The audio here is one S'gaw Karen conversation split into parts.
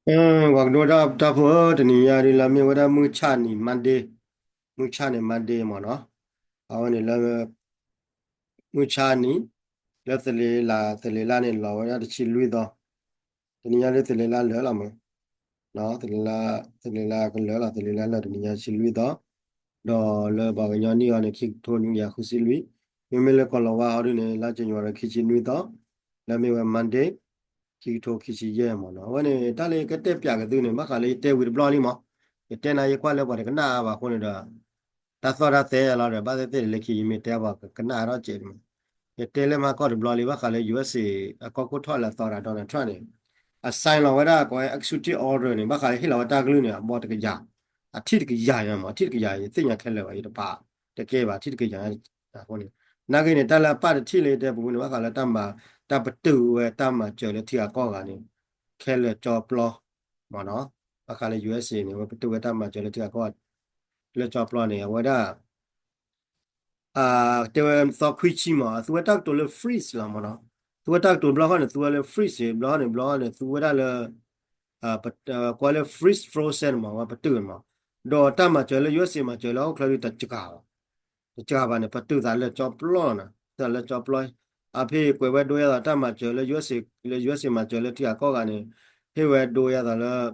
အဲ ပှၤကဒိတၢ်ဖိဧၢ, တနံၤညါဒ်လၢမ့ၢ်ဝဲဒၣ်မုၢ်ဆၣ်နံၤ Monday, မုၢ်ဆၣ်နံၤ Monday မ့ၢ်နီၤ, အဝဲန့ၣ်လၢ မုၢ်ဆၣ်နံၤ လၢသလ့ၤလါ သလ့ၤလါန့ၣ် လီၤဝဲဒၣ်တဆံလွံၢ်သီ, တနံၤညါဒ်သလ့ၤလါလၢာ်လီၤမး, သလ့ၤလါ သလ့ၤလါကလၢာ်လီၤ, သလ့ၤလါလၢာ်တနံၤညါတဆံလွံၢ်သီ, ဒီးလၢပှၤကညီနံၣ်အံၤန့ၣ် ခံကထိနွံကယၤဃုဆံလွံၢ်, မ့မ့ၢ်လၢကီၢ်လီၤဝါအီၤဒ်န့ၣ် လါ January ခံဆံနွံသီ, လၢမ့ၢ်ဝဲ Monday ခံကထိခံဆံယဲၢ်မ့ၢ်နီၤ. အဝဲန့ၣ် တၢ်လၢယကတဲပၠးက့ၤသုန့ၣ် ဘၣ်ဃးလၢယတဲဝံၤတဘျီလံမး, ယတဲနၤယကွၢ်လၢပှၤတကနၣ်အါဘၣ်အဃိန့ၣ်ဒီး တၢ်သီၣ်တၢ်သဲလီၤဒီး ဘၣ်သ့ၣ်သ့ၣ်လၢခံယမ့ၢ်တဲပှၤကနၣ်အါထီၣ်စဲးန့ၣ်မး, ယတဲလၢမၤကီၢ်တဘျီလံ ဘၣ်ဃးလၢ ယူအက်စ်အေ အကီၢ်ခိၣ်ထီၣ်လၢအသီတၢ် Donald Trump န့ၣ် အ sign လီၤဝဲဒၣ်ကိးဝဲ executive order န့ၣ် ဘၣ်ဃးလၢဟ့ၣ်လီၤဝဲတၢ်ကလုၢ်န့ၣ် အဘီတကယၤ, အထံၣ်တကယၤညါမး, အထံၣ်တကယၤ ယသ့ၣ်ညါခဲလၢာ်ဘၣ်, ယတပာ်တကဲဘၣ် ထံၣ်တကယၤအဃိန့ၣ်, နာ်က့န့ၣ် တၢ်လၢအပၢ်တထံၣ်လၢယတဲပူၤန့ၣ် ဘၣ်ဃးလၢတၢ်မၤ တၢ်ပတုာ်ဝဲတၢ်မၤစၢၤလၢထံဂၤကီၢ်ဂၤန့ၣ် ခဲလၢာ်ကၠီပျီ မ့ၢ်နီၤ, ဘၣ်ဃးလၢ ယူအက်စ်အေ န့ၣ် အဝဲပတုာ်ဝဲတၢ်မၤစၢၤလၢထံဂၤကီၢ်ဂၤ လၢကၠီပျီန့ၣ် အဝဲဒၣ် တဲဝဲသီခွံဆံမး အသူဝဲတၢ်ကတိၤလၢ freeze လီၤမ့ၢ်နီၤ, သူဝဲတၢ်ကတိၤဘျီဃီန့ၣ် သူဝဲလၢ freeze ဘျီဃီန့ၣ် ဘျီဃီန့ၣ် သူဝဲဒၣ်လၢ ကွၢ်လၢ freeze frozen မး ဝဲပတုာ်မး, ဒီးတၢ်မၤစၢၤလၢ ယူအက်စ်အေ မၤစၢၤလၢဟီၣ်ခိၣ်ချၢဒ်တစှၤဘၣ်, တစှၤဘၣ်န့ၣ် ပတုာ်သးလၢကၠီပျီနီၤ, ပတုာ်သးလၢကၠီပျီ, အဖဲကွဲးဝဲဒိယဲၢ်သိးတၢ်မၤစၢၤလၢ ယူအက်စ်အေ လၢ ယူအက်စ်အေ မၤစၢၤလၢထံဂၤကီၢ်ဂၤန့ၣ် ဟ့ၣ်ဝဲဒိယဲၢ်သိးလၢ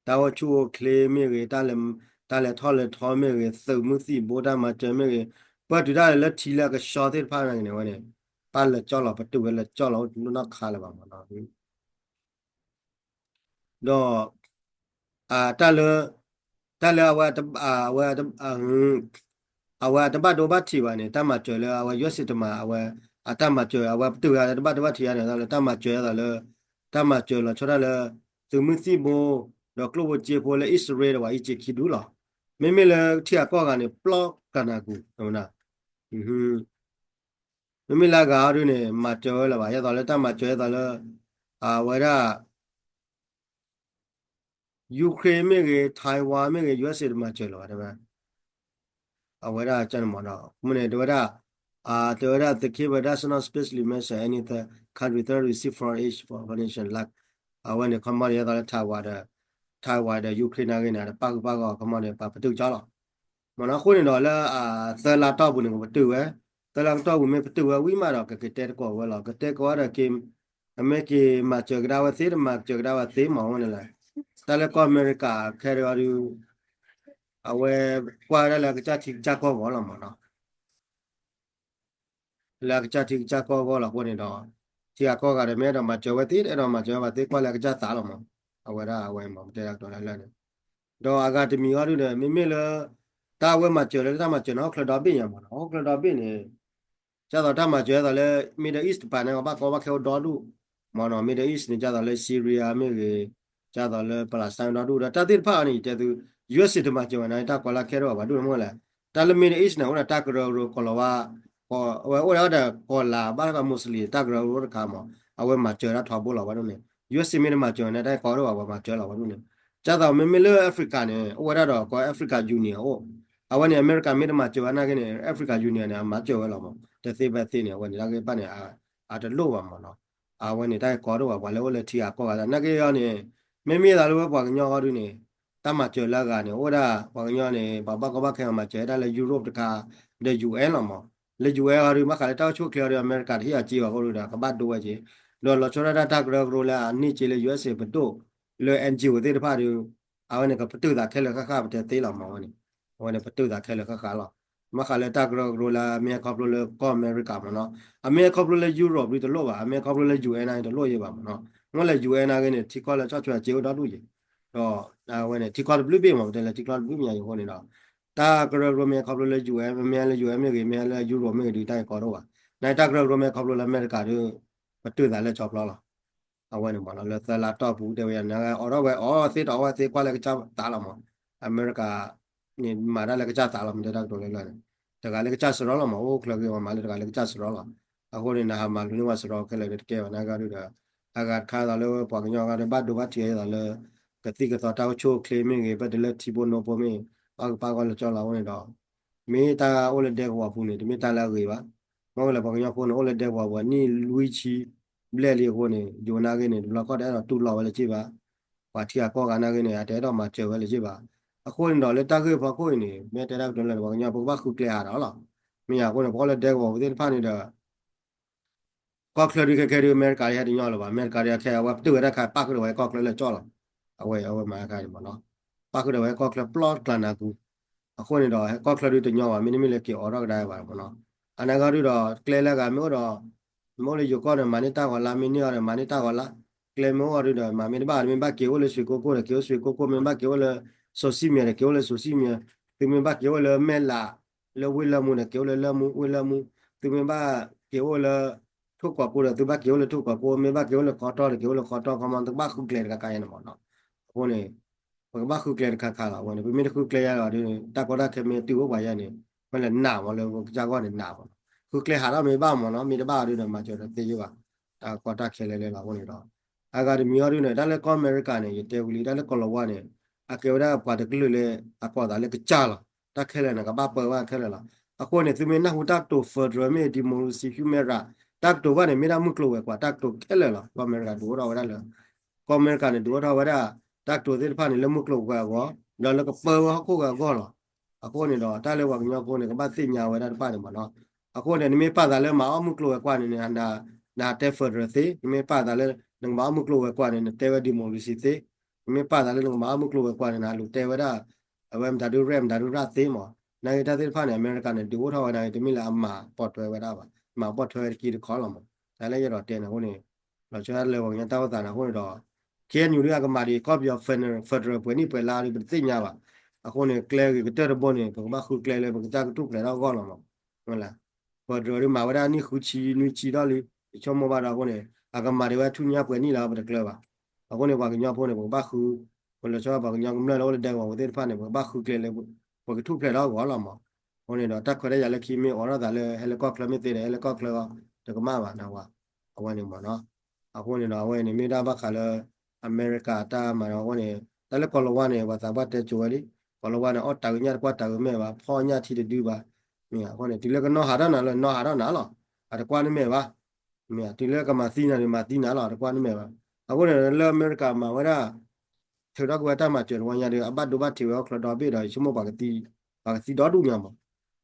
တၢ်အိၣ်ဆူၣ်အိၣ်ချ့မ့ၢ်ဂ့ၤ, တၢ်လဲၤထီၣ်လဲၤထီမ့ၢ်ဂ့ၤ, သုးမုၢ်သံၣ်ဘိတၢ်မၤစၢၤမ့ၢ်ဂ့ၤ, ပတုာ်တၢ်လဲၤလၢထံလၢအကဆှီသ့ၣ်တဖၣ်န့ၣ်ဝဲန့ၣ်, ပၢ်လဲၤကၠီလီၤ ပတုာ်ဝဲလဲၤကၠီလီၤ အိၣ်တနီၣ်ခါလၢၤဘၣ်မးနီၤ, ဒီး တၢ်လၢ တၢ်လၢအဝဲ အဝဲ အဝဲတဘၣ်ဒိဘၣ်ထံးဘၣ်န့ၣ် တၢ်မၤစၢၤလၢအဝဲ ယူအက်စ်အေ တမၤ အဝဲ အတၢ်မၤစၢၤ အဝဲပတုာ်ဂၤတဘၣ်ဒိဘၣ်ထံးဂၤန့ၣ် လၢတၢ်မၤစၢၤသိးလၢ တၢ်မၤစၢၤလီၤဆီဒၣ်လၢ သုးမုၢ်သံၣ်ဘိ ဒီးကျိၣ်ဖိစ့ဖိလၢအံၣ်စရ့လးဒီးပှၤအံၣ်စ့ခံဒူၣ်လီၤ. မ့မ့ၢ်လၢထံဂၤကီၢ်ဂၤန့ၣ် ပျီကနၤကူၤ မ့မ့ၢ်လၢအဂၤအီၤဒုန့ၣ် မၤစၢၤဝဲလၢၤဘၣ် ယဲသိးလၢတၢ်မၤစၢၤယဲသိးလၢ အဝဲဒၣ် Ukraine မ့ၢ်ဂ့ၤ Taiwan မ့ၢ်ဂ့ၤ ယူအက်စ်အေ တမၤစၢၤလၢၤဘၣ် တဲဝဲ အဝဲဒၣ်ကန့ၣ်မးဒီး မ့ၢ်န့ၣ် တဲဝဲဒၣ် တဲဝဲဒၣ် the cable does not specifically mention any country that receive foreign aid for operation like အဝဲန့ၣ် ခီမီန့ၣ် ယဲသိးလၢ Taiwan ဒီး Taiwan ဒီး Ukraine နာ်ဂ့ၤန့ၣ် တပၣ်ဃုာ်ပၣ်ဂီၢ် ခီမီန့ၣ် ပှၤပတုာ်ကၠီလီၤ. မ့ၢ်နီၤ အဃိန့ၣ်ဒီးလၢ သၢလါတီၢ်ပူၤန့ၣ် ကပတုာ်ဝဲ, သၢလါကတီၢ်ပူၤမ့ၢ်ပတုာ်ဝဲဝံၤမးဒီး ကက့ၤတဲသကိးဝဲလီၤ. ကတဲသကိးဝဲဒီးက့ၤ အမ့ၢ်က့ၤမၤစၢၤကဒါဝဲသ့ တမၤစၢၤကဒါဝဲသ့မး အဝဲန့ၣ်လဲၣ်. တၢ်လၢကီၢ်အမဲရကၤခဲအံၤဒု အဝဲကွၢ်ဝဲဒၣ်လၢအကစၢ်ထံကစၢ်ကီၢ်ဂီၢ်လီၤမးနီၤ. လၢအကစၢ်ထံကစၢ်ကီၢ်ဂီၢ်လီၤအဃိန့ၣ်ဒီး ထံဂၤကီၢ်ဂၤဒီး မ့ၢ်အဲၣ်ဒိးမၤစၢၤဝဲသ့ တအဲၣ်ဒိးမၤစၢၤဝဲသ့ ကွၢ်လၢအကစၢ်သးလီၤမး. အဝဲဒၣ်အဝဲမး ပတဲဒၣ်ကတီၢ်လၢလၢ်န့ၣ် ဒီးအဂၤတမံၤအီၤဒုဒီး မ့မ့ၢ်လၢ တၢ်အဝဲမၤစၢၤလၢတၢ်မၤစၢၤန့ၣ် ဟီၣ်ခိၣ်ချၢဒီဘ့ၣ်ညါမးနီၤ. ဟီၣ်ခိၣ်ချၢဒီဘ့ၣ်န့ၣ် ဒ်သိးတၢ်မၤစၢၤဒ်သိးလၢ Middle East တပၤန့ၣ် ကဘၣ်ကီဘၣ်ခဲအိၣ်ဒီဒူၣ်မးနီၤ. Middle East န့ၣ် ဒ်သိးလၢ Syria မ့ၢ်ဂ့ၤ, ဒ်သိးလၢ Palestine ဒီဒူၣ်ဒီး တၢ်သ့ၣ်တဖၣ်အံၤန့ၣ် ယတဲသု ယူအက်စ်အေ တမၤစၢၤဘၣ်န့ၣ် တၢ်ကီလၢခဲဒိၣ်ဘၣ် ပှၤဒူၣ်န့ၣ်မ့ၢ်လဲၣ်. တၢ်လၢ Middle East န့ၣ် အိၣ်ဒီးတၢ်ကရၢကရိကီၢ်လီၤဝါ အဝဲအိၣ်ဒီးကီၢ်လၤ ဘၣ်တၢ်ကီၢ် Muslim တၢ်ကရၢကရိတခါမး အဝဲမၤစၢၤတၢ်ထီဘိလီၤဝဲဒၣ်န့ၣ် ယူအက်စ်အေ မ့ၢ်တမၤစၢၤန့ၣ် တၢ်ကီဒိၣ်ဘၣ် ပှၤမၤစၢၤလီၤဝဲဒၣ်န့ၣ်. ဒ်သိးမ့မ့ၢ်လၢ Africa န့ၣ် အိၣ်ဝဲဒၣ်ဒီးကီၢ် Africa Union အိၣ် အဝဲန့ၣ် အမဲရကၤမ့ၢ်တမၤစၢၤဝဲနာ်က့န့ၣ် Africa Union န့ၣ် အမၤစၢၤဝဲလီၤမး တသ့ဖဲသ့န့ၣ် အဝဲန့ၣ် တၢ်ဂ့ၢ်တဖၣ်န့ၣ် အတလိၣ်ဘၣ်မးနီၤ. အဝဲန့ၣ် တၢ်ကီဒိၣ်ဘၣ် ပှၤလၢအိၣ်လၢထံဂၤကီၢ်ဂၤ နာ်က့အီၤန့ၣ် မ့မ့ၢ်သးလၢဝဲပှၤကညီအီၤဒုန့ၣ် တၢ်မၤစၢၤလၢအဂၤန့ၣ် အိၣ်ဝဲဒၣ် ပှၤကညီန့ၣ် ပှၤဘၣ်ကီဘၣ်ခဲအီၤမၤစၢၤဒၣ်လၢ Europe တခါ ဒီး ယူအ့ၣ် လီၤမး. လၢ ယူအ့ၣ် အီၤဒု ဘၣ်ဃးလၢတၢ်အိၣ်ဆူၣ်အိၣ်ချ့အီၤဒု အမဲရကၤတဟ့ၣ်အီၤစ့ဘၣ်အဃိဒီး ကဘၣ်ဒိဝဲစ့ ဒီးလီၤဆီဒၣ်တၢ်တၢ်ကရၢကရိလၢအန့ၢ်စ့လၢ ယူအက်စ်အေ ပဒိၣ် လၢ NGO သ့ၣ်တဖၣ်ဒု အဝဲန့ၣ် ကပတုာ်သးခဲလၢာ်ဃၣ်ဃၣ် ပတဲသ့လီၤမး အဝဲန့ၣ် အဝဲန့ၣ် ပတုာ်သးခဲလၢာ်ဃၣ်ဃၣ်လီၤ. ဘၣ်ဃးလၢတၢ်ကရၢကရိလၢအမ့ၢ်ခီဖျိလၢကီၢ်အမဲရကၤမးနီၤ အမ့ၢ်ခီဖျိလၢ Europe ဒုတလိၣ်ဘၣ် အမ့ၢ်ခီဖျိလၢ ယူအ့ၣ် နာ်က့တလိၣ်ယဲဘၣ်မးနီၤ. မ့ၢ်လၢ ယူအ့ၣ် နာ်က့န့ၣ် ထံကီၢ်လၢဆီၣ်ထွဲအစ့အိၣ်ဒီဒူၣ်ယဲ ဒီး အဝဲန့ၣ် ထံကီၢ်တဘျုးဘ့ၣ်မး ပတဲလၢထံကီၢ်တဘျုးဘ့ၣ်ညါအံၤအဃိန့ၣ်ဒီး တၢ်ကရၢကရိမ့ၢ်ခီဖျိလၢ ယူအ့ၣ် မ့ၢ်လၢ ယူအ့ၣ် မ့ၢ်ဂ့ၤ မ့ၢ်လၢ Europe မ့ၢ်ဂ့ၤဒု တၢ်ကီဒိၣ်ဘၣ်. နာ်က့တၢ်ကရၢကရိမ့ၢ်ခီဖျိလၢအမဲရကၤဒု ပတုာ်သးလၢကၠီပျီလီၤ. အဝဲန့ၣ်မးနီၤ လၢသၢလါတီၢ်ပူၤ တဲဝဲယၤ နအိၣ်ထီၣ်ဝဲအီၤသ့တအီၣ်ဝဲသ့ ကွၢ်လၢကစၢ်သးလီၤမး. အမဲရကၤန့ၣ် မၤတၢ်လၢကစၢ်သးလီၤ မ့ၢ်တဲတၢ်ကတိၤလၢလၢ်န့ၣ် တဂၤလၢကစၢ်စရီလီၤမး အိၣ်ချၢက့ၤမၤလၢတဂၤလၢကစၢ်စရီလီၤ. အဃိန့ၣ် နဟးမၤလူၤန့ၢ်ဝဲစရီခဲလၢာ်န့ၣ်တကဲဘၣ် နာ်က့ဒုဒီး အဂၤတခါသိးလၢပှၤကညီဂၤဒီး ဘၣ်ဒိဘၣ်ထံးအသိးလၢ ကသံၣ်ကသီတၢ်အိၣ်ဆူၣ်အိၣ်ချ့မ့ၢ်ဂ့ၤ ဖဲတလၢထံဘိနိဖိမ့ၢ် ဘၣ်ကပာ်ဂီၢ်လၢကၠီလီၤအဃိန့ၣ်ဒီး မ့ၢ်တၢ်အိၣ်လၢဒဲကဝီၤပူၤန့ၣ် တမ့ၢ်တၢ်လၢအဂ့ၤဘၣ်. မ့ၢ်ဝဲလၢပှၤကညီဖိန့ၣ် အိၣ်လၢဒဲကဝီၤပူၤ နံၣ်လွံၢ်ဆံဘျဲၣ်လံအဃိန့ၣ် ယိၤနာ်ဂ့ၤန့ၣ် တဘျီဃီတအဲၣ်ဒိးတူၢ်လိာ်ဝဲလၢၤဘၣ်. ပှၤထံဂၤကီၢ်ဂၤနာ်က့န့ၣ် အတအဲၣ်ဒိးမၤစၢၤဝဲလၢၤဘၣ်. အဃိန့ၣ်ဒီးလၢတၢ်ဂ့ၢ်ဖီခိၣ်အံၤန့ၣ် မ့ၢ်တဲဒၣ်ကတိၤလၢပှၤကညီ ပကဘၣ်ဃုကျဲဟးထီၣ်လီၤ. မ့ၢ်အဃိန့ၣ် ပှၤလၢဒဲကဝီၤပူၤသ့ၣ်တဖၣ်န့ၣ်ဒီး ကီၢ်ချၢဒုးခဲခဲဒုး အမဲရကၤဒုးဟဲတညီလၢၤဘၣ်. အမဲရကၤဒုးခဲ အဝဲပတုာ်ဝဲတၢ်ခါ ပၣ်ဃုာ်ဒီးဝဲကီၢ်ချၢလၢာ်ကၠီလီၤ. အဝဲ အဝဲမၤတခါန့ၣ်မ့ၢ်နီၤ, ပၣ်ဃုာ်ဒီးဝဲကီၢ်ချၢပျီကျါနၤကူ, အဃိန့ၣ်ဒီး ကီၢ်ချၢဒုးတညီဘၣ်, မ့တမ့ၢ်လၢက့ၤအိးထီၣ်ကဒါဘၣ်မ့ၢ်နီၤ. အနာ်က့ဒုးဒီး ကျဲလၢအဂၤမ့ၢ်အိၣ်ဒီး မ့ၢ်အိၣ်လၢယိၤကီၢ်န့ၣ် မၤန့ၢ်တၢ်ဂီၤလါ, မ့ၢ်န့ၢ်အီၤဒီး မၤန့ၢ်တၢ်ဂီၤလါ, ကျဲမ့ၢ်အိၣ်အီၤဒုးဒီး မၤမ့ၢ်တဘၣ် မ့ၢ်ဘၣ်က့ၤအိၣ်လၢစှ့ကိကိၣ်ဒီး က့ၤအိၣ်စှ့ကိကိၣ်, မ့ၢ်ဘၣ်က့ၤအိၣ်လၢ စိၤစံမံၤဒီး က့ၤအိၣ်လၢစိၤစံမံၤ, သုမ့ၢ်ဘၣ်က့ၤအိၣ်လၢမဲၢ်လး လၢဝ့ၢ်လၢမူဒီး က့ၤအိၣ်လၢလၢမူ ဝ့ၢ်လၢမူ, သုမ့ၢ်ဘၣ်က့ၤအိၣ်လၢ ထိၣ်ကီးကိဒီး သုဘၣ်က့ၤအိၣ်လၢထိၣ်ကီးကိ, မ့ၢ်ဘၣ်က့ၤအိၣ်လၢခီတီဒီး က့ၤအိၣ်လၢခီတီ, ခီမီ သုကဘၣ်ဃုကျဲတခါခါယဲန့ၣ်မ့ၢ်နီၤ. အဃိန့ၣ် ပကဘၣ်ဃုကျဲတခါခါလီၤ. အဝဲန့ၣ် ပမ့ၢ်တဃုကျဲယဲလီၤဒီး တၢ်ကီတၢ်ခဲမ့ၢ်တုၤအိၣ်ပှၤယဲန့ၣ် မ့ၢ်လဲၤနာ်မ့ၢ်လၢပကစၢ်ဂီၢ်န့ၣ်နာ်မ့ၢ်နီၤ. ဃုကျဲဟးထီၣ်မ့ၢ်ဘၣ်မ့ၢ်နီၤ, မ့ၢ်တဘၣ်အီၤဒုးဒီး မၤစၢၤတသ့ယဲဘၣ်. တၢ်ကီတၢ်ခဲလၢာ်လၢာ်လီၤ. အဃိန့ၣ်ဒီး အဂၤတမံၤအီၤဒုးန့ၣ် တၢ်လၢကီၢ်အမဲရကၤန့ၣ် ယတဲဝံၤလံ တၢ်လၢကီၤလၤဝါန့ၣ် အကဲဝဲဒၣ်ပှၤတကလုာ်လၢ အကိးသးလၢကစၢ်လီၤ. တၢ်ခဲလၢာ်န့ၣ် ကဘၣ်ပၢဘၣ်ခဲလၢာ်လီၤ. အဃိန့ၣ် သုမ့ၢ်နၢ်ဟူတၢ်ကတိၤ federal မ့ၢ် democracy ဟူးမဲရၤ တၢ်ကတိၤဘၣ်န့ၣ် မ့ၢ်ဒၣ်မုၢ်ကျိၤဝဲၤကွာ်တၢ်ကတိၤခဲလၢာ်လီၤ. ကီၢ်အမဲရကၤဒုးအိၣ်ထီၣ်ဝဲဒၣ်လၢ ကီၢ်အမဲရကၤန့ၣ် ဒုးအိၣ်ထီၣ်ဝဲဒၣ် တၢ်ကတိၤသ့ၣ်တဖၣ်န့ၣ် လၢမုၢ်ကျိၤဝဲၤကွာ်အဂီၢ် ဒီးလၢကပၢဝဲဟီၣ်ခိၣ်ဂၤအဂီၢ်လီၤ. အဃိန့ၣ်ဒီး တၢ်လၢပှၤကညီဖိန့ၣ် ကဘၣ်သ့ၣ်ညါဝဲဒၣ်တဖၣ်န့ၣ်မ့ၢ်နီၤ. အဃိန့ၣ် နမ့ၢ်ပာ်သးလၢမၤအီၣ်မုၢ်ကျိၤဝဲၤကွာ်န့ၣ် နတဲ federal သ့, နမ့ၢ်ပာ်သးလၢ နကမၤအီၣ်မုၢ်ကျိၤဝဲၤကွာ်န့ၣ် နတဲဝဲ democracy သ့, နမ့ၢ်ပာ်သးလၢနကမၤအီၣ်မုၢ်ကျိၤဝဲၤကွာ်န့ၣ် နလူၤတဲဝဲဒၣ် အဝဲမတၤဒုးရဲၣ် မတၤဒုးရၣ်သ့မ့ၢ်. နာ်က့တၢ်သ့ၣ်တဖၣ်န့ၣ် အမဲရကၤန့ၣ် ဒုးအိၣ်ထီၣ်ဝဲဒၣ် တမ့ၢ်လၢအမၤပိာ်ထွဲဝဲဒၣ်ဘၣ်, မၤပိာ်ထွဲဝဲတက့ၢ်တခီလီၤမ့ၢ်. တၢ်လၢယအဲၣ်ဒိးတဲန့ၣ်အဃိန့ၣ် လီၤဆီဒၣ်တၢ်လၢပှၤကညီတၢ်အိၣ်သးန့ၣ်အဃိန့ၣ်ဒီး ခ့ၣ်အဲၣ်ယူၣ် ဒုးအကမၤဒံး ကီၢ်ပယီၤ federal ပှဲၤနံၣ်ပှဲၤလါဒီး ပတသ့ၣ်ညါဘၣ်. အဃိန့ၣ် ကျဲဂ့ၤကတၢၢ်တဘိန့ၣ် ပကဘၣ်ဃုကျဲလၢပကစၢ်ကထူၣ်ဖျဲးထီၣ်အဂီၢ်လီၤမ့ၢ်. ဖဲဒရၢးဒုးမၤဝဲဒၣ်နံၣ်ဃုဆံနွံဆံဒီးလံ, ယဆိကမိၣ်ဘၣ်ဒီးအဃိန့ၣ် အကမၤဒံးဝဲထူၣ်ညါပှဲၤနံၣ်လီၤ ပတကျၢၤဘၣ်. အဃိန့ၣ် ပှၤကညီဖိန့ၣ် ပကဘၣ်ဃု, ပလီၤဆီပှၤကညီကမျၢၢ်လၢအိၣ်လၢဒဲကဝီၤပူၤသ့ၣ်တဖၣ်န့ၣ် ပကဘၣ်ဃုကျဲလၢ ပကထူၣ်ဖျဲးထီၣ်အဂီၢ်လီၤမး. အဃိန့ၣ်ဒီး တၢ်ခွဲးတၢ်ယာ်လၢခံမ့ၢ်အိးထီၣ်သးလၢ ဟဲလၢကီၢ်ချၢမ့ၢ်သ့ဒီး ဟဲလၢကီၢ်ချၢ တကမၣ်ဘၣ်နဝၤ, အဝဲန့ၣ်မးနီၤ. အဃိန့ၣ်ဒီး အဝဲန့ၣ်မ့ၢ်ဒၣ်ဘၣ်ဃးလၢ အမဲရကၤတၢ်မၤဒီးအဃိန့ၣ် တၢ်လၢကီၤလၤဝါန့ၣ် ပှၤသးပှၢ်တဲကိၤဝဲလံ. ကီၤလၤဝါန့ၣ် အီၣ်တၢ်ကညၣ်တကွၢ်တၢ်ကမဲာ်ဘၣ်, ဖီၣ်ညၣ်ထံတဒုဘၣ်. မ့ၢ်အဃိန့ၣ် တုၤလၢကနီၢ်ဟးထီၣ်နၤလၢနီၢ်ဟးထီၣ်နၤလီၤ, အတကွၢ်နမဲာ်ဘၣ်. မ့ၢ်တုၤလၢကမၤသံနၤန့ၣ် မၤသံနၤလီၤ, အတကွၢ်နမဲာ်ဘၣ်. အဃိန့ၣ် လၢအမဲရကၤမၤဝဲဒၣ် ထုးထီၣ်က့ၤဝဲတၢ်မၤစၢၤတဝီညါဒီး အဘၣ်ဒိဘၣ်ထံးဝဲဟီၣ်ချၢဒီဘ့ၣ်ဒီး ယဆိကမိၣ် ပှၤကသံဒီဒူၣ်ညါမး.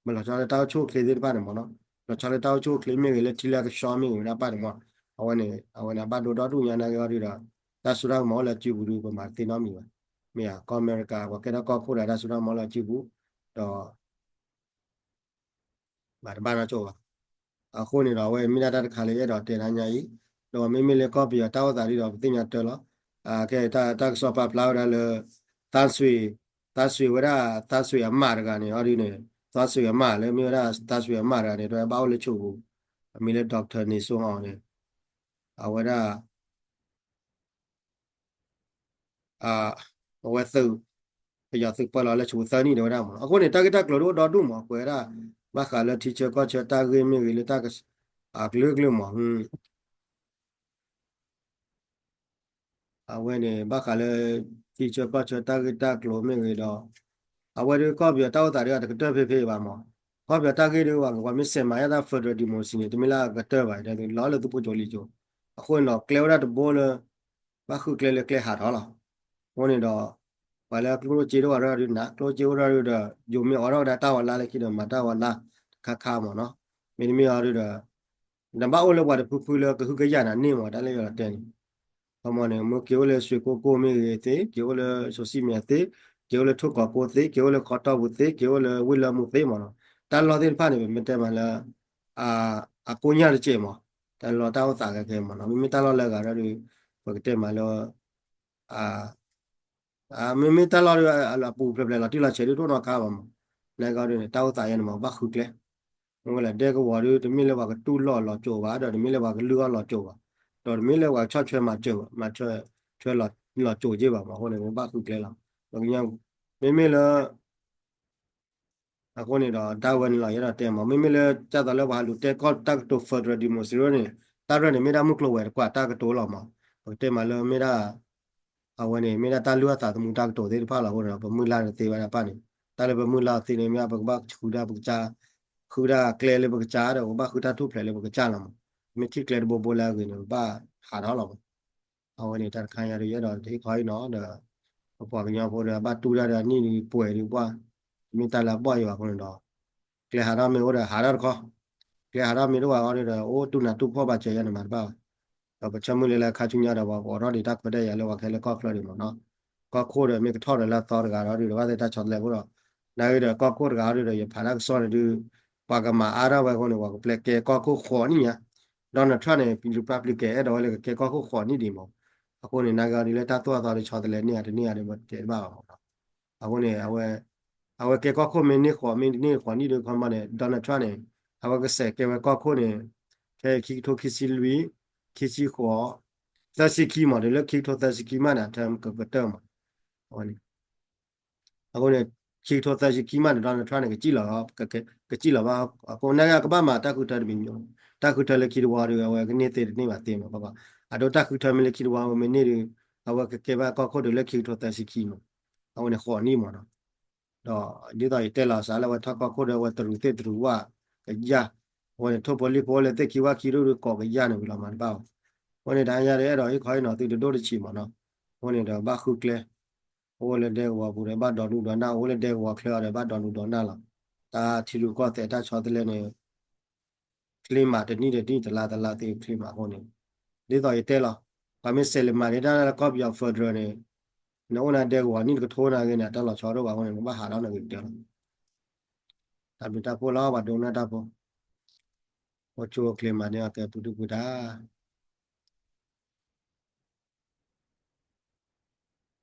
မ့ၢ်လီၤဆီလၢတၢ်အိၣ်ဆူၣ်အိၣ်ချ့သ့ၣ်တဖၣ်န့ၣ်မးနီၤ, လီၤဆီလၢတၢ်အိၣ်ဆူၣ်အိၣ်ချ့မ့ၢ်ဂ့ၤ လၢထံလၢကဆှီမ့ၢ်ဂ့ၤဝဲဒၣ်ပၢ်န့ၣ်မး, အဝဲန့ၣ် အဝဲန့ၣ် အဘၣ်ဒိဒီဒူၣ်ညါနာ်က့အီၤဒုးဒီး တၢ်စိတၢ်ကမီၤအိၣ်လၢစုပူၤဒုး ပမၤတသ့နီတမံၤဘၣ်. မ့ၢ်ဧါ ကီၢ်အမဲရကၤ ပှၤကဲထီၣ်ကီၢ်ခိၣ်ဒီး တၢ်စိတၢ်ကမီၤအိၣ်လၢစုပူၤ ဒီး ဘၣ်တဘၣ်နီၢ်ကၠိဘၣ်. အဃိန့ၣ်ဒီး အဝဲမ့ၢ်ဒၣ်တၢ်တခါလၢယအဲၣ်ဒိးတဲနၤညါအံၤ, ဒီးမ့မ့ၢ်လၢကီၢ်ပယီၤတၢ်အိၣ်သးဒ်ဒီး ပသ့ၣ်ညါတၢ်လီၤ. ကဲတၢ်ကစီၣ်ပာ်ဖျါဝဲဒၣ်လၢ သးစွ့ၤ, သးစွ့ၤဝဲဒၣ် သးစွ့ၤအမါတဂၤန့ၣ် အီၤဒ်န့ၣ်, သးစွ့ၤအမါလၢမ့ၢ်ဝဲဒၣ် သးစွ့ၤအမါတဂၤန့ၣ် တဝဲဘၣ်အိၣ်လၢဆိးပူၤ, အမံၤလၢ doctor န့ၣ်စိအီၤန့ၣ်, အဝဲဒၣ် အဝဲသုး, ပယီၤသုးပၢလီၤလၢဆိးပူၤသၢနံၣ်တဲဝဲဒၣ်မး. အဃိန့ၣ် တၢ်ဂ့ၢ်တၢ်ကျိၤဒ်အိၣ်ဒီဒူၣ်မး ကွဲးဝဲဒၣ် ဘၣ်ဃးလၢထံဆၢကီၢ်ဆၢတၢ်ဂ့ၢ်မ့ၢ်ဂ့ၤ လၢတၢ်ကလုာ်ကလုာ်မး အဝဲန့ၣ် ဘၣ်ဃးလၢ ထံဆၢကီၢ်ဆၢတၢ်ဂ့ၢ်တၢ်ကျိၤမ့ၢ်ဂ့ၤဒီး အဝဲဒၣ်ကီၢ်ပယီၤတၢ်အိၣ်သးဒ်အတကတၢၢ်ဖဲဖဲအံၤဘၣ်မး. ကီၢ်ပယီၤတၢ်ဂ့ၢ်ဒ်ဝဲ ပှၤမ့ၢ်စဲးမၤယါတၢ် federal democracy န့ၣ် တမ့ၢ်လၢအကတၢၢ်ဘၣ်, လီၤလၢသုးဖိကၠိလံကၠိ. အဃိန့ၣ်ဒီး ကျဲဝဲဒၣ်တဘိလၢ ဘၣ်ဃုကျဲလၢကျဲဟးထီၣ်လီၤ. အဃိန့ၣ်ဒီး ပှၤလၢကျိၣ်စ့တအိၣ်ဝဲဒၣ်ဒုးနၤ, ကျိၣ်စ့အိၣ်ဒၣ်ဒုးဒီး ယိၤမ့ၢ်အိးထီၣ်ဝဲဒၣ်တၢ်ဝဲလၢလၢခံဒီး မၤတၢ်ဝဲလၢတခါခါမးနီၤ. မ့တမ့ၢ်အီၤဒုးဒီး နဘၣ်အိၣ်လၢပှၤတဖုဖုလၢကဟုကယာ်နၤန့ၣ်မး တၢ်လၢယလီၤတဲန့ၣ်. ခီမီန့ၣ် မ့ၢ်က့ၤအိၣ်လၢစှ့ကိကိၣ်မ့ၢ်ဂ့ၤသ့, က့ၤအိၣ်လၢစိၤစံမံၤသ့, က့ၤအိၣ်လၢထိၣ်ကီးကိသ့, က့ၤအိၣ်လၢခီတီပူၤသ့, က့ၤအိၣ်လၢဝ့ၢ်လၢမူသ့မးနီၤ. တၢ်လီၢ်သ့ၣ်တဖၣ်န့ၣ် ပမ့ၢ်တဲမးလၢ အကိညၢ်တစဲးမး, တၢ်လီၢ်တၢ်အိၣ်သးခဲခဲမးနီၤ. မ့မ့ၢ်တၢ်လီၢ်လၢအဂၤဒီး ပကတဲမးလၢ မ့မ့ၢ်တၢ်လီၢ်ဒီး အပူၤဖျဲးဖျဲးလီၤတံၢ်လီၤဆဲးဒ်တအိၣ်နီတခါဘၣ်မး, နာ်က့ဒ်န့ၣ် တၢ်အိၣ်သးယဲန့ၣ်မး ဘၣ်ဃုကျဲ. မ့ၢ်ဝဲလၢဒဲကဝီၤဒ် တမ့ၢ်လၢပှၤကတူၢ်လိာ်လီၤစိၤဘၣ်, ဒီးတမ့ၢ်လၢပှၤကလုၢ်အီၣ်လီၤစိၤဘၣ်, ဒီးတမ့ၢ်လၢပှၤကဆီၣ်ထွဲမၤစၢၤဘၣ်, မၤထွဲလီၤစိၤက့ဘၣ်မး. အဃိန့ၣ် ပဘၣ်ဃုကျဲလီၤ. ပကညီ မ့မ့ၢ်လၢ အဃိန့ၣ်ဒီး တၢ်ဝဲန့ၣ်လီၤ ယအဲၣ်ဒိးတဲမး, မ့မ့ၢ်လၢ ကၢ်သိးလၢပှၤဟးလူၤတဲကီၢ်တၢ်ကတိၤ federal democracy န့ၣ်, တၢ်ရဲၣ်န့ၣ် မ့ၢ်ဒၣ်မုၢ်ကျိၤဝဲၤတကွာ်တၢ်ကတိၤလီၤမး. ပကတဲမးလၢမ့ၢ်ဒၣ် အဝဲန့ၣ် မ့ၢ်ဒၣ်တၢ်လုၢ်အီၣ်သးသမူတၢ်ကတိၤသ့ၣ်တဖၣ်လီၤ. အဃိန့ၣ်ဒီး ပမုၢ်လၢ်တသ့ဘၣ်ဒၣ်ပၢ်န့ၣ်, တၢ်လၢပမုၢ်လၢ်သ့န့ၣ် မ့ၢ်ဒၣ်ပကဘၣ်ဃုဒၣ်ပကစၢ်, ဃုဒၣ်ကျဲလၢပကစၢ်ဒီး ပကဘၣ်ဃုတၢ်ထူၣ်ဖျဲးလၢပကစၢ်လီၤမး. မ့ၢ်ထံၣ်ကျဲတဘိဘိလၢအဂ့ၤန့ၣ် ပဘၣ်ဟးထီၣ်လီၤမး. အဝဲန့ၣ်တၢ်တခါညါဒီး ယအဲၣ်ဒိးဟ့ၣ်ခီဟ့ၣ်နီၤဒီး ပပှၤကညီဖိဒီး ဘၣ်တူၢ်တၢ်ဒီးအနံၣ်ဒုးပှဲၤဒုးပှၢ်, မ့ၢ်တၢ်လၢအဘီၣ်ယိာ်အဃိန့ၣ်ဒီး ကျဲဟးထီၣ်မ့ၢ်အိၣ်ဒီးဟးထီၣ်တခီ, ကျဲဟးထီၣ်မ့ၢ်တအိၣ်ဘၣ်အီၤဒီး အိၣ်တူၢ်နးတူၢ်ဖှီၣ်ဘၣ်စၢၤယၤန့ၣ်မၤတဘၣ်ဘၣ်. ဒီးပဆၢမုၢ်လၢ်လၢခါဆူညါဒီး ပှၤကအိးထီၣ်ဒံးတၢ်ခွဲးတၢ်ယာ်လၢပှၤခဲလၢာ်ကီၢ်ချၢဒံးမ့ၢ်နီၤ, ကီၢ်ခိၣ်ဒီးမ့ၢ်ကထီၣ်ဒီးလၢအသီတဂၤဒီးဒုး ဘၣ်သ့ၣ်တၢ်ဆီတလဲအဃိဒီး နာ်ဂ့ၤဒီးကီၢ်ခိၣ်တဂၤဒီး ယဖးတၢ်ကစီၣ်န့ၣ်ဒုး ပှၤကမၤအါထီၣ်ဝဲအဃိန့ၣ် ပှၤကပျဲကဲကီၢ်ခိၣ်ဃိးနံၣ်ညါ, Donald Trump န့ၣ် Republican အဲၣ်ဒိးဝဲလၢကကဲကီၢ်ခိၣ်ဃိးနံၣ်ဒံးမး, အဃိန့ၣ် နာ်ဂ့ၤအီၤဒုးလၢတၢ်သိၣ်အသီဒီးဆီတလဲန့ၢ်ဧါတန့ၢ်ဧါဒီး ပတဲတဘၣ်ဘၣ်မးနီၤ. အဃိန့ၣ် အဝဲကဲကီၢ်ခိၣ်မ့ၢ်န့ၢ်ဃိးမ့ၢ်တန့ၢ်ဃိးနံၣ်ဒုး ခီမီန့ၣ် Donald Trump န့ၣ် အဝဲကစဲးကဲဝဲကီၢ်ခိၣ်န့ၣ် ဖဲခံကထိခံဆံလွံၢ်, ခံဆံဃိး, သၢဆံခံမး ဒီးလၢခံကထိသၢဆံခံမးန့ၣ် အထၢကကတၢၢ်မး, အဝဲန့ၣ် အဃိန့ၣ် ခံကထိသၢဆံခံမးန့ၣ် Donald Trump န့ၣ် ကစံၣ်လီၤ, ကစံၣ်လီၤဘၣ်အဃိ နာ်ဂ့ၤအကဘၣ်မၤတၢ်ဃုထၢတမံၤမံၤ, တၢ်ဃုထၢလၢခံတဝီဒီး အဝဲကန့ၢ်သ့တန့ၢ်ဘၣ်သ့မး, အဒိတၢ်ဃုထၢမ့ၢ်လၢခံတဝီမ့ၢ်န့ၢ်ဒီး အဝဲကကဲဘၣ်ကီၢ်ခိၣ်ဒီးလၢခံကထိသၢဆံခံမး, အဝဲန့ၣ်ဃိးနံၣ်မးနီၤ. ဒီးဒ်သိးယတဲလီၤစးလၢအဝဲထီၣ်ကီၢ်ခိၣ်ဒီး အဝဲတရူးသ့ၣ်တရူးဝၣ်ကယၢ်, အဝဲန့ၣ်ထိၣ်ဖိလံၣ်ဖိလၢသ့ၣ်ခံဝၣ်ခံဒိၣ်ဒီးကိးကယၢ်န့ၣ်ဝံၤလီၤမၤတဘၣ်ဘၣ်. အဃိန့ၣ်တဟါညါဒီး အဲၣ်ဒိးဟ့ၣ်ခီဟ့ၣ်နီၤသုတဒိၣ်တဆံးမးနီၤ, အဃိန့ၣ်ဒီးဘၣ်ဃုကျဲ အိၣ်လၢဒဲကဝီၤပူၤဒီးဘၣ်ဒီဒူၣ်ဒီနၢ်, အိၣ်လၢဒဲကဝီၤချၢအီၤဒီးဘၣ်ဒီဒူၣ်ဒီနၢ်လီၤ. တၢ်ထံရူၢ်ကီၢ်သဲးတၢ်ဆီတလဲန့ၣ် ချ့မးတနံၣ်တနံၣ်တလါတလါသ့ချ့မးအဃိန့ၣ်, ဒ်သိးယတဲလီၤ, ပှၤမ့ၢ်စဲးလဲၤမၤန့ၢ်တၢ်လၢကီၢ်ပယီၤ federal န့ၣ်, နအိၣ်နၤဒဲကဝီၤနံၣ်တကထိနာ်ဂ့ၤန့ၣ် တၢ်လီၤဆီဒိၣ်ဘၣ်အဃိန့ၣ် နကဘၣ်ဟးထီၣ်နာ်ဂ့ၤကတၢၢ်လီၤ. တၢ်ဘျုးတၢ်ဖှိၣ်လီၤ ပှၤဒိကနၣ်တၢ်ဖိ, အိၣ်ဆူၣ်အိၣ်ချ့မၤန့ၢ်အီၤကဲပူၤဒုၣ်ပူၤဒါ